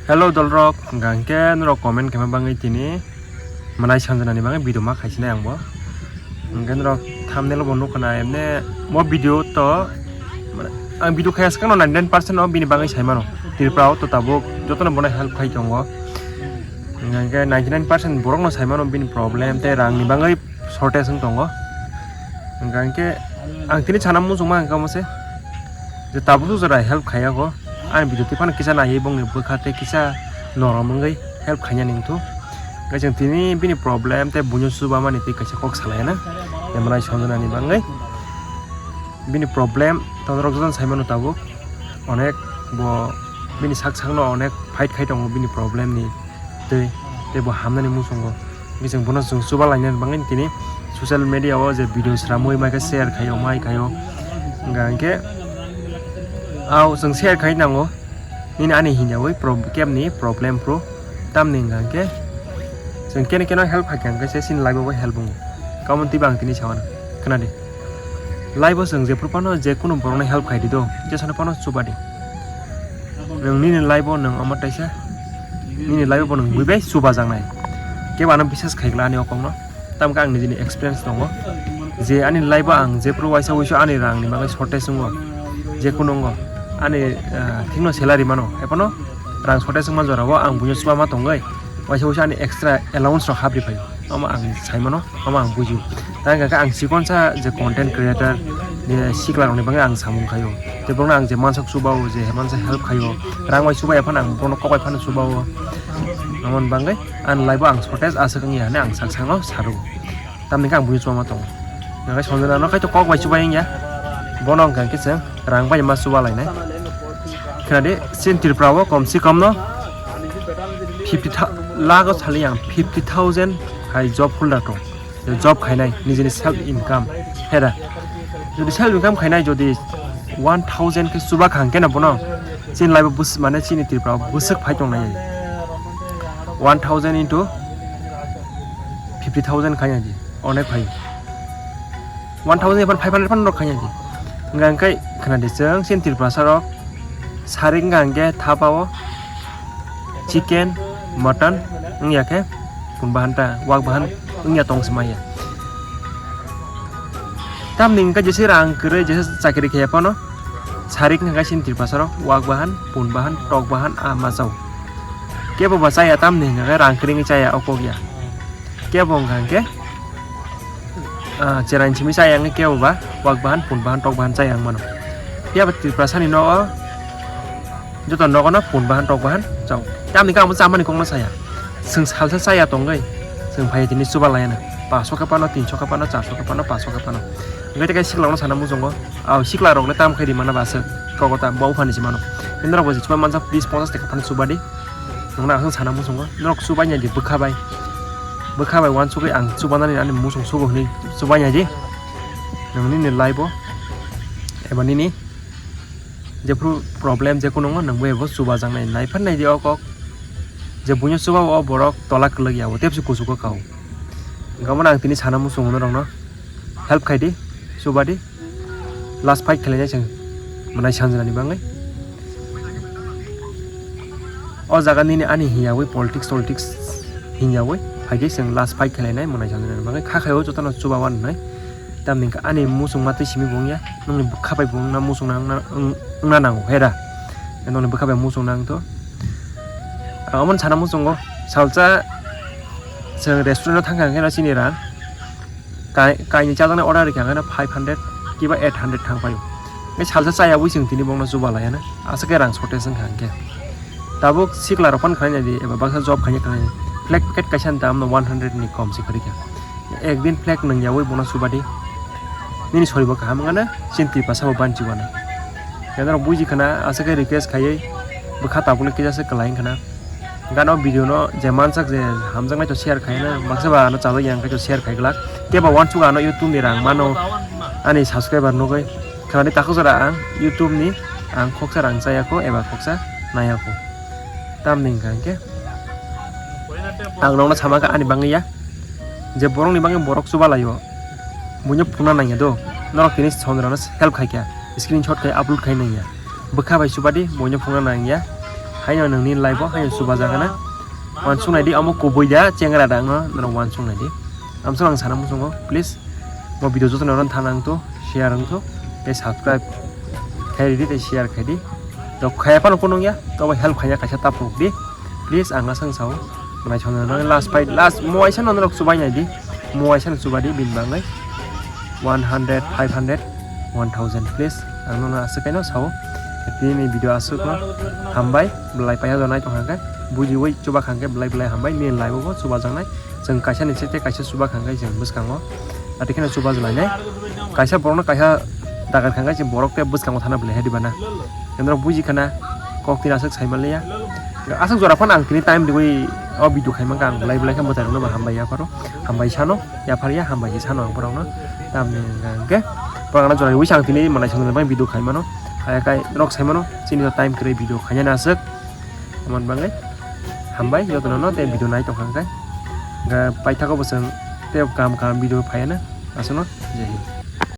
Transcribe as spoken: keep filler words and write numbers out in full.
Hello dolrok, hwnkha hwnkhe norok comment khaima bagwi tini mwnai sanjana ni bagwi video ma khaisinai ang bo. Hwnkhe norok thumbnail bo nukha na, emne mo video to, mane, ang video khaiya swkang no ninety nine percent no bini bagwi sai mano. Tripura o to tabuk jotono bono help khai tongo. Hwnkha hwnkhe ninety nine percent borok no sai mano bini problem tei rang ni bagwi shortage wng tongo. Hwnkha hwnkhe ang tini sana muchungma hwnkha mo se je tabuk jora help khaiya go. Ani video tei phano kisa naiwi bongni bwkha tei kisa norom wngwi help khainani wngthu. Hwnkhe chwng tini bini problem tei buino chubamani tei kaisa kok salai na. Emwnai sonjana ni bagwi bini problem todorok jotono sai mano tabuk. Onek bo bini sak sakno onek fight khai tongo bini problem ni tei, tei bo hamnani muchungo. Hwnkhe chwng bono chwng chuba lainani bagwi tini social media o je video sramwi mai khe share khaio, mai khaio. Hwnkha hwnkhe, ao chwng share khai nango nini ani hinjawi prob-, kebni problem phru. Tamni hwnkha hwnkhe chwng kene keno help khaikha hwnkhe se chini life o bo help wngo. Kamon twibo ang tini sawana. Khwnadi. Life o chwng jephru phano je kunu borokno help khai di do, jesano phano chuba di. Nwng nini life o nwng omo taisa, nini life o bo nwng buibai chubajaknai. Kebo ano bisas khaigwla ani o kokno. Tamokhe ang nijini experience tongo je ani life o ang jephru waisa wuisu ani rangni bagwi shortage wngo, je kunu wngo ani, ah, thikno salary mano, haiphano rang shortage wngma jorao ang buino chuba ma tongwi waisa wuisu ani extra allowance rok hapri phaio. Omo ang sai mano, omo ang bujio. Tei hwnkha khe ang chikonsa je content creator, je sikla rokni bagwi ang samung khaio. Je borokno ang je mansak chubao, je mansa help khaio. Rang bai chubai phano ang bono kok bai phano chubao. Amoni bagwi ani life o ang shortage aswk wngya hinwi ang sak sakno sarugo. Tamni khe ang buino chubama tongo. Hwnkhe Sanjana no kaitor kok bai chubai wngya. Bono hwnkha khe chwng rang bai ma chuba lainai. Khwnadi, chini Tripura o kom se kom no fifty thou-, lakh o sali ang fifty thousand hai job holder tong. Job khainai, nijini self income. Hera. Jodi self income khainai, jodi one thousand khe chuba khang khe no bono. Chini life o bus-, mane chini Tripura o bwswk phai tongnai. One thousand into fifty thousand khainai di. Onek phai. One thousand eban five hundred phano rok khainai di. Hwnkha hwnkhe khwnadi chwng chini Tripura sarok sarik wngkha hwnkhe thapa o chicken, mutton wngya khe pun bahan ta, wak bahan wngya tong se maya. Tamni hwnkhe jesa rang kwrwi jesa chakri khaiya phano sarik wngkha chini Tripura sarok wak bahan, pun bahan, tok bahan, ah, ma chao. Kebo ba chaya tamni hwnkha khe rang kwrwi wngwi chaya o kok ya. Kebo wngkha hwnkhe, ah, cheraini simi chaya wngkhe kebo ba wak bahan, pun bahan, tok bahan chaya wng mano. Phiya ba Tripura sani nogo joto nogo no pun bahan, tok bahan chao. Tamni khe amo chamani kokno saya. Chwng salsa chaya tongwi chwng phai tini chuba laiya na. Paso khe phano, tinso khe phano, charso khe phano, paso khe phano. Hwnkhe tei khe sikla rokno sana muchungo. Ao sikla rokle tam khe rimana ba aswk kogo ta bo buphani se mano. Norok bo je chuba manjak bis ponchas taka phano chuba di. Nwng aswk sana muchungo. Norok chuba nya di bwkha bai. Bwkha bai uansugwi ang chubanani ani muchung sugo hwnwi chuba nya di. Nwng nini life o eba nini jephru problem je kunu wngo nwng bo ebo chubajaknai. Nai phan nai di o kok. Je buino chuba o borok tola kwlwk ya bo tebse kuchugo kao. Hwnkhe omo ang tini sana muchungo norokno. Help khai di, chuba di. Last fight khlainai chwng mwnai sanjwnani bagwi. O jaga nini ani hiyawi politics tolitics hiyawi phaikhe chwng last fight khlainai mwnai sanjwnani bagwi. Kha khaio jotono chuba wan hnai. Tamni hwnkhe ani muchungma tei simi bo wngya, nokni bwkha bai bo wngna muchungna wngna, wng-, wngna nango hera. Nokni bwkha bai muchungna wngtho. Ang omono sana muchungo, salsa chwng restaurant o thangkha hwnkhe no chini rang. Kai-, kainwi chajaknai order rikha hwnkhe five hundred kiba eight hundred thang phaio. Tei salsa chaya wi chwng tini bokno chuba laiya na. Aswk khe rang shortage wngkha hwnkhe. Tabuk sikla rok phano khlainai di eba baksa job khainai khlainai. Flag packet kaisa ni dam no one hundred ni kom se kwrwi kha. Ekdin flag nwng yaui bono chuba di. Nini sori bo kaham wngkha na, chini Tiprasa bo banchi uanw. Khe norok buji khana, aswk khe request khaiwi bwkha tabuk le kisa se kwlai wngkha na. Gana o video no je mansak je hamjaknai to share khai na, baksa ba ano chajak yang khai to share khai glak. Kebo uansuk ano YouTube ni rang mano ani subscriber nugwi. Khwnadi takhuk jora ang YouTube ni ang khoksa rang chaya kho eba khoksa naya kho. Tamni hwnkha hwnkhe ang nokno sama kha ani bangwi ya. Je borokni bagwi borok chuba laio, buino phunukna nangya do, norok tini Sanjana no help khai kha, screenshot khai upload khai nangya, bwkha bai chuba di, buino phunukna nangya, Haino nini life o haino chuba jagana. Wansuk naidi, amo kubui da chengra da, ang no norok wansuk naidi. Amsuk ang sana muchungo, please. Mo video joto norok thana ang to, share ang to, tei subscribe khai ridi, tei share khai di. To khaya phano kunung ya, to help khaya kaisa tapuk di. Please, ang asang sao. Nai chong nang last fight, last mo aisa no norok chubai naidi. Mo aisa no chuba di, bin bangai. One hundred, five hundred, one thousand, please. Ang no asuk kaino sao. Tini video asuk no. Hambai, belai paya jonai tong hangke. Buji wai chuba khangke, belai belai hambai, ni life o chuba jangnai. Chwng kaisa ni sete kaisa chuba khangkai chwng bwskango. Ati kheno chuba jwlainai. Kaisa borokno kaisa dagar khangkai chwng borok tei bwskango thana belai hai dibana. Norok buji khana kok tini aswk sai manliya. Aswk jora phano ang tini time riwi o video khai mankha ang belai belai khe mwtai rokno bo hambai yapharo. Hambai sano, yapharya hambai se sano ang borokno. Tamni hwnkha hwnkhe borokno jora riwi se ang tini manai songni bai video khai mano. Hai kai norok sai mano chini time kwrwi video khainani aswk. Omo bagwi hambai jotono no tei video nai tongkha hwnkhe. Hwnkhe paithago bo chwng tei kaham kaham video phaiya na aswkno jai hind.